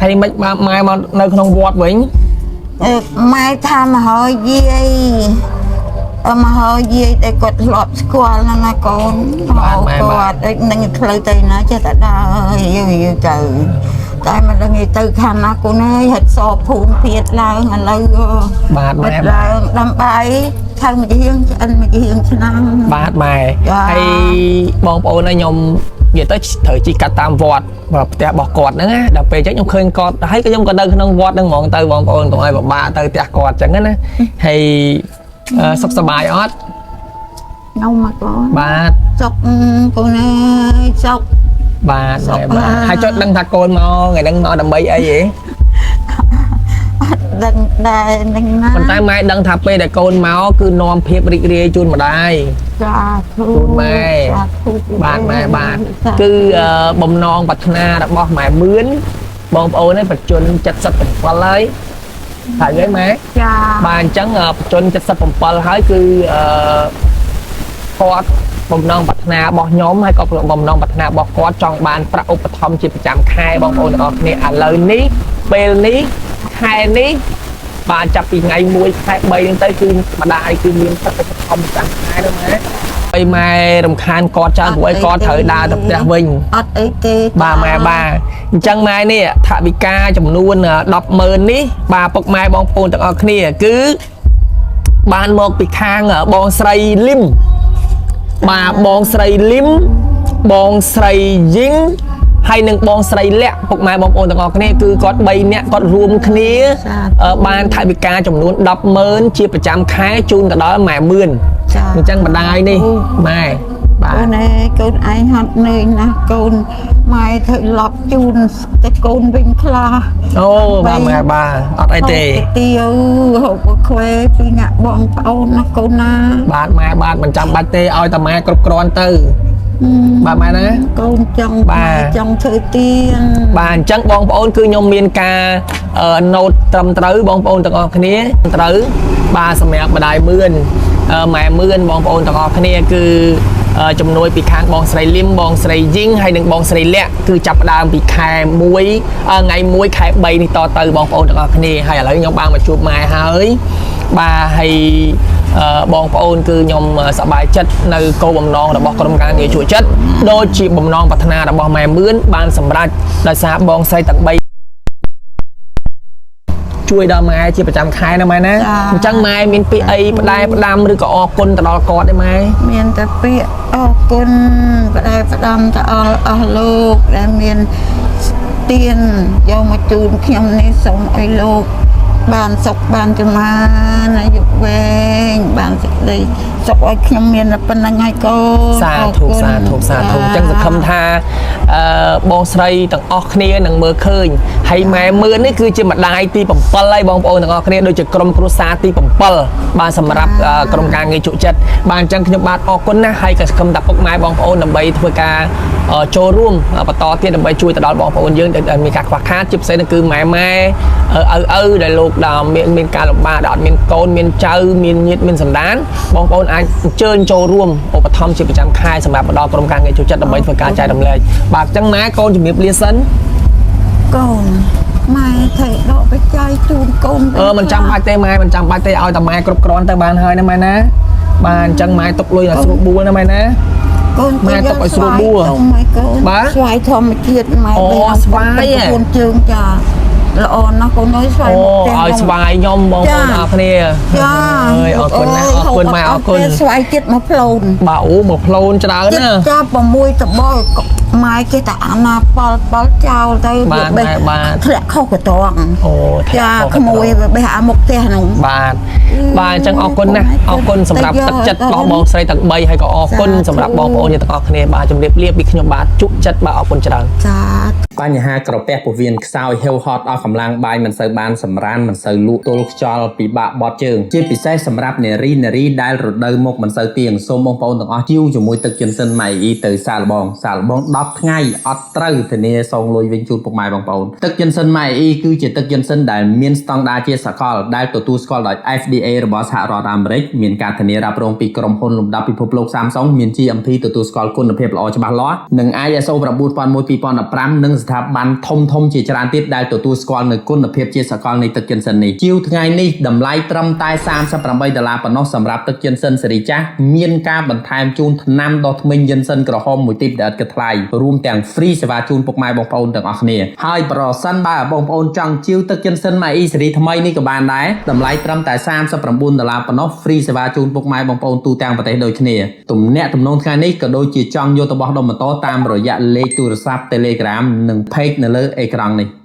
ហើយមិនបានម៉ែមកនៅក្នុងវត្តវិញ អឺម៉ែថាមហើយយាយអឺមហើយយាយតែគាត់ធ្លាប់ស្គាល់ហ្នឹងណាកូនគាត់ដូចនឹងផ្លូវទៅណាចេះតែដើរយឺយឺទៅតែមិនដឹងឯទៅខាងណាកូនអើយហិតសភូមិភៀតឡើងឥឡូវ បាទម៉ែ ហិតឡើងដាំបាយថៅមួយជាងឆ្អិនមួយជាងឆ្នាំ បាទម៉ែ ចា ហើយបងប្អូនហើយខ្ញុំនិយាយទៅត្រូវជីកាត់តាមវត្តបាទផ្ទះរបស់គាត់ហ្នឹងណាដល់ពេលអញ្ចឹងខ្ញុំឃើញគាត់ហើយក៏ខ្ញុំក៏នៅក្នុងវត្តហ្នឹងហ្មងទៅបងប្អូនកុំឲ្យពិបាកទៅផ្ទះគាត់អញ្ចឹងណាហើយសុខសប្បាយអត់ ខ្ញុំមកកូន បាទ សុកកូនអើយសុក បាទ សុខ ម៉ែបាទ បាទ ហើយចុះដឹងថាកូនមកថ្ងៃហ្នឹងមកដើម្បីអីហ៎ អត់ដឹងដែរនឹងណា ប៉ុន្តែម៉ែដឹងថាពេលដែលកូនមកគឺនាំភាពរីករាយជូនម្ដាយ សាធុ ជូនម៉ែ សាធុ បាទម៉ែបាទគឺបំណងប្រាថ្នារបស់ម៉ែមឿនបងប្អូនឯងបច្ចុប្បន្ន77ហើយហើយហើយម៉ែ ចា បាទអញ្ចឹងបច្ចុប្បន្ន77ហើយគឺអឺគាត់បំណងប្រាថ្នារបស់ខ្ញុំហើយក៏បំណងប្រាថ្នារបស់គាត់ចង់បានប្រាក់ឧបត្ថម្ភជាប្រចាំខែបងប្អូនទាំងអស់គ្នាឥឡូវនេះពេលនេះខែនេះបាទចាប់ពីថ្ងៃ1ខែ3ហ្នឹងទៅគឺម្ដាយគឺមានប្រាក់ឧបត្ថម្ភប្រចាំខែហ្នឹងម៉ែហើយម៉ែរំខានគាត់ច្រើនព្រោះអីគាត់ត្រូវដើរទៅផ្ទះវិញ អត់អីទេ បាទម៉ែបាទអញ្ចឹងម៉ែនេះថវិកាចំនួន100000នេះបាទពុកម៉ែបងប្អូនទាំងអស់គ្នាគឺបានមកពីខាងបងស្រីលឹមបាទបងស្រីលឹមបងស្រីយីងហើយនិងបងស្រីលក្ខពុកម៉ែបងប្អូនទាំងអស់គ្នាគឺគាត់3នាក់គាត់រួមគ្នាបានថវិកាចំនួន100000ជាប្រចាំខែជូនទៅដល់ម៉ែមឿន ចា អញ្ចឹងម្ដាយនេះម៉ែបាទ កូនអើយកូនឯងហត់នឿយណាស់កូនម៉ែធ្វើឡប់ជូនទៅកូនវិញខ្លះ អូបាទម៉ែបាទអត់អីទេ ហូបកាទៀវហូបកាខ្វេពីអ្នកបងប្អូនណាកូនណា បាទម៉ែបាទមិនចាំបាច់ទេឲ្យតែម៉ែគ្រប់គ្រាន់ទៅបាទម៉ែណា កូនចង់ បាទ ចង់ធ្វើទៀន បាទអញ្ចឹងបងប្អូនគឺខ្ញុំមានការណូតត្រឹមត្រូវបងប្អូនទាំងអស់គ្នាត្រូវបាទសម្រាប់ម្ដាយមឿនម៉ែមឿនបងប្អូនទាំងអស់គ្នាគឺជំនួយពីខាងបងស្រីលឹមបងស្រីយីងហើយនិងបងស្រីលក្ខគឺចាប់ផ្ដើមពីខែ1ថ្ងៃ1ខែ3នេះតទៅបងប្អូនទាំងអស់គ្នាហើយឥឡូវខ្ញុំបានមកជួបម៉ែហើយបាទហើយបងប្អូនគឺខ្ញុំសប្បាយចិត្តនៅគោលបំណងរបស់ក្រុមការងារជួយចិត្តដូចជាបំណងប្រាថ្នារបស់ម៉ែមឿនបានសម្រេចដោយសារបងស្រីទាំង3ជួយដល់ម៉ែជាប្រចាំខែណាម៉ែណាអញ្ចឹងម៉ែមានពាក្យអីផ្ដែផ្ដាំឬក៏អរគុណទៅដល់គាត់ទេម៉ែ មានតែពាក្យអរគុណផ្ដែផ្ដាំទៅអស់អស់លោកដែលមានទៀនយកមកជូនខ្ញុំនេះសូមឲ្យលោក បានសុខបានចម្រើនអាយុវែងបានសេចក្តីសុខឲ្យខ្ញុំមានតែប៉ុណ្្នឹងហើយកូន សា អរគុណ ធុសាធុសាធុអញ្ចឹងសង្ឃឹមថាបងស្រីទាំងអស់គ្នានឹងមើលឃើញហើយម៉ែមឿននេះគឺជាម្ដាយទី7ហើយបងប្អូនទាំងអស់គ្នាដូចជាក្រុមគ្រួសារទី7បាទសម្រាប់ក្រុមការងារជក់ចិត្តបាទអញ្ចឹងខ្ញុំបាទអរគុណណាស់ហើយក៏សង្ឃឹមថាពុកម៉ែបងប្អូនដើម្បីធ្វើការចូលរួមបន្តទៀតដើម្បីជួយទៅដល់បងប្អូនយើងដែលមានការខ្វះខាតជាពិសេសនោះគឺម៉ែម៉ែឪឪដែលលោកដល់មានការលំបាកដែលអត់មានកូនមានចៅមានញាតិមានសន្តានបងប្អូនអាចអញ្ជើញចូលរួមឧបត្ថម្ភជាប្រចាំខែសម្រាប់បន្តក្រុមការងារជួយចិត្តដើម្បីធ្វើការចែករំលែកបាទអញ្ចឹងម៉ែកូនជំរាបលាសិនក ូនម៉ែត្រូវដកបច្ច័យជូនកូនវិញ អឺមិនចាំបាច់ទេម៉ែមិនចាំបាច់ទេឲ្យតែម៉ែគ្រប់គ្រាន់ទៅបានហើយណាម៉ែណាបាទអញ្ចឹងម៉ែទុកលុយឲ្យស្រួលបួលណាម៉ែណា កូន ម៉ែទុកឲ្យស្រួលបួល ធំហើយកូន បាទ ស្វាយធម្មជាតិម៉ែ អូ បី ស្វាយហ៎ កូនជើងចាល្អណាស់កូនអើយស្វាយ អូ មកផ្ទះ ឲ្យស្វាយខ្ញុំបងប្អូនអរគ្នា ចា អើយអរគុណណាស់អរគុណម៉ែអរគុណ ស្វាយចិត្តមកផ្លូន បាទអូមកផ្លូនច្រើន ចិត្ត ណា ចា6តបលម៉ែគេតែអាណាប៉ល់ប៉ល់ចោលទៅ បាទ វាបេះ ម៉ែបាទ ធ្លាក់ខុសកតង អូធ្លា ចា ក់ខុស ក្មួយវាបេះអាមុខផ្ទះហ្នឹង បាទបាទអញ្ចឹងអរគុណណាស់អរគុណសម្រាប់ទឹកចិត្តរបស់បងស្រីទាំង3ហើយក៏អរគុណសម្រាប់បងប្អូនយើងទាំងអស់គ្នាបាទជម្រាបលាពីខ្ញុំបាទជក់ចិត្តបាទអរគុណច្រើន ចា បញ្ហាក្រពះពោះវៀនខ្សោយហេវហត់អស់កម្លាំងបាយមិនសូវបានសម្រានមិនសូវលក់ទល់ខ្យល់ពិបាកបត់ជើងជាពិសេសសម្រាប់នារីនារីដែលរដូវមកមិនសូវទៀងសូមបងប្អូនទាំងអស់ជាវជាមួយទឹកចិនសិនម៉ៃអ៊ីទៅសាកល្បងសាកល្បង 10ថ្ងៃអត់ត្រូវធានាសងលុយវិញជូនពុកម៉ែបងប្អូនទឹកយិនសិនម៉ែអ៊ីគឺជាទឹកយិនសិនដែលមានស្តង់ដារជាសកលដែលទទួលស្គាល់ដោយ FDA របស់សហរដ្ឋអាមេរិកមានការធានារ៉ាប់រងពីក្រុមហ៊ុនលំដាប់ពិភពលោក Samsung មាន GMP ទទួលស្គាល់គុណភាពល្អច្បាស់លាស់និង ISO 9001:2015និងស្ថាប័នធំធំៗជាច្រើនទៀតដែលទទួលស្គាល់នូវគុណភាពជាសកលនៃទឹកជិនសិននេះជាវថ្ងៃនេះតម្លៃត្រឹមតែ38ដុល្លារប៉ុណ្ណោះសម្រាប់ទឹកជិនសិនសេរីចាស់មានការបន្ថែមជូនថ្នាំដុសធ្មេញយិនសិនក្រហមមួយទីបដែលឥតគិតថ្លៃរួមទាំង free សេវាជូនពុកម៉ែបងប្អូនទាំងអស់គ្នាហើយប្រសិនបើបងប្អូនចង់ជាវទឹកជិនសិនម៉ែអ៊ីសេរីថ្មីនេះក៏បានដែរតម្លៃត្រឹមតែ39ដុល្លារប៉ុណ្ណោះ free សេវាជូនពុកម៉ែបងប្អូនទូទាំងប្រទេសដូចគ្នាទំនាក់ទំនងថ្ងៃនេះក៏ដូចជាចង់យកទៅបោះដុំម៉ូតូតាមរយៈលេខទូរស័ព្ទ Telegram និង Page នៅលើអេក្រង់នេះ។